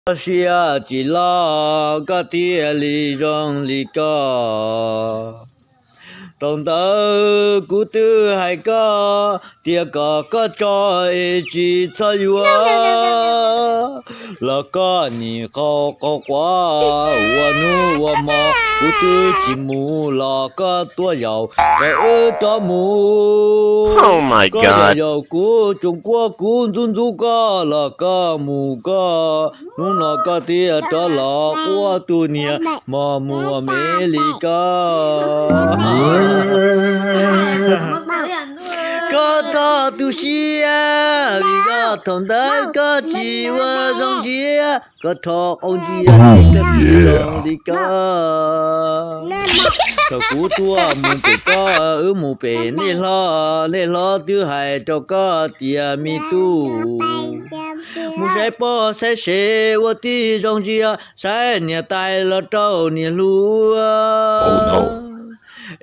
Koj siab tsis loj koj thiaj li zoo li koj. Thaum ntawd kuv twb hais koj tias kom koj tso es tsis txhob yuav, los koj nim qau qau quav ua hnub ua hmo, kuv twb tsis mus los koj tuaj yaum kom wb rov mus. Koj yaum yaum kuv tsoom kuab, kuv ntxub ntxub koj los koj mus koj. Hnub no koj thiaj rov los quaj tus niag mos muag me li koj. Koj txhob tu siab vim yog thaum ntawd koj tsis ua zoo siab, koj rho qau ntsia tsis zoo li koj. Thaum kuv tuaj mus pem koj, wb mus pem nej hlob, nej hlob twb hais rau koj tias me tub, mus saib poj saib sev ua tib zoo ntsia, saib niam tais los rau niam hluas,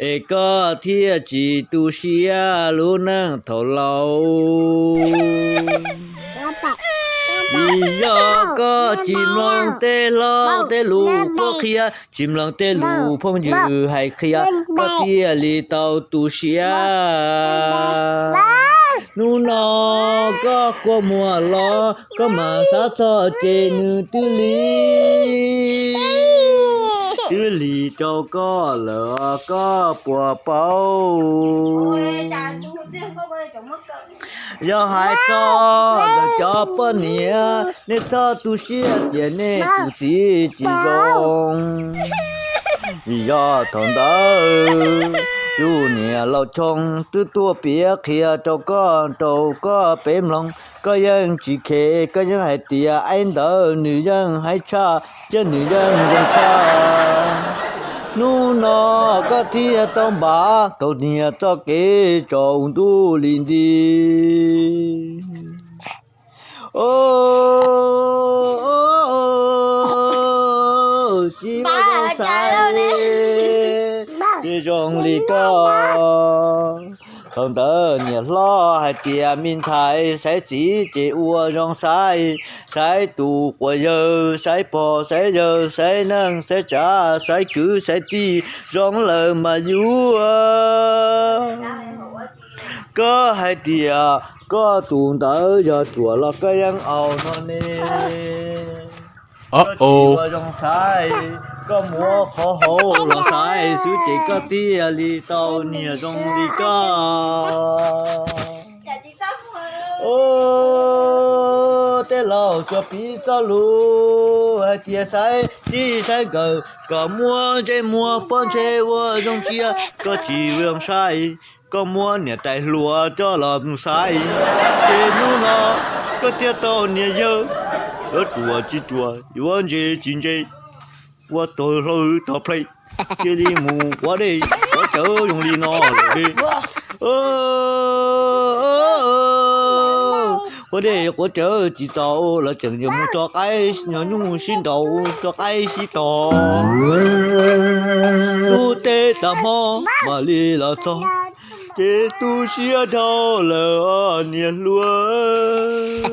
es koj thiaj tsis tu siab lub neej thaum laus. Vim yog koj tsis mloog tej hlob tej lus qhuab qhia, tsis mloog tej lus phooj ywg hais qhia, koj thiaj li tau tu siab. Hnub no koj kua muag los koj mam xav txog ces nws twb lig, twb lig rau koj lawm koj puas paub? Yog hais txog ntawm cov poj niam, nej txhob tu siab tias nej tus txiv tsis zoo. Vim yog thaum ntawd tus niam laus Choo twb tuaj piav qhia rau koj, rau koj peb mloog, koj yeej tsis kheev, koj yeej hais tias aib ntawd nws yeej haib tshaj thiab nws yeej zoo tshaj. Hnub no koj thiaj tau npam thaum niag txoj kev tsaus ntuj li nti. Tsis ua zoo xaiv ces zoo li koj. Thaum ntawd niam hlob hais tias me ntxhais, xaiv txiv ces ua zoo xaiv, xaiv tus quas yawg, xaiv pog xaiv yawg, xaiv neej xaiv tsav, xaiv kwv xaiv tij, zoo lawm mas yuav. Koj hais tias koj tus ntawd yog ruam los koj yeej au no ne. Koj tsis ua zoo xaiv, koj muab qhov hauv los xaiv xwb ces koj thiaj li tau niag zoo li koj. Tej laus tsuas piv txoj lus hais tias xaiv txij xaiv nkawm kom muab ntsej muag pob ntseg ua zoo tsiaj, koj tsis ua zoo saib, koj muab niam tais hluas coj los mus xaiv, ces hnub no koj thiaj tau niag yawg, yuav ruam tsis ruam, yuav ntse tsis ntse, ua tog hlau tog plhe, cia li mus quav dej quav cawv zoo li no lawm. Quav dej quav cawv tsis txaus los tseem yuav mus tso qaib, nyuag nyuj sib nraus tso qaib sib tog. Lub teb tas hmo mam li los txog, ces tu siab dhau lawm niag hluas.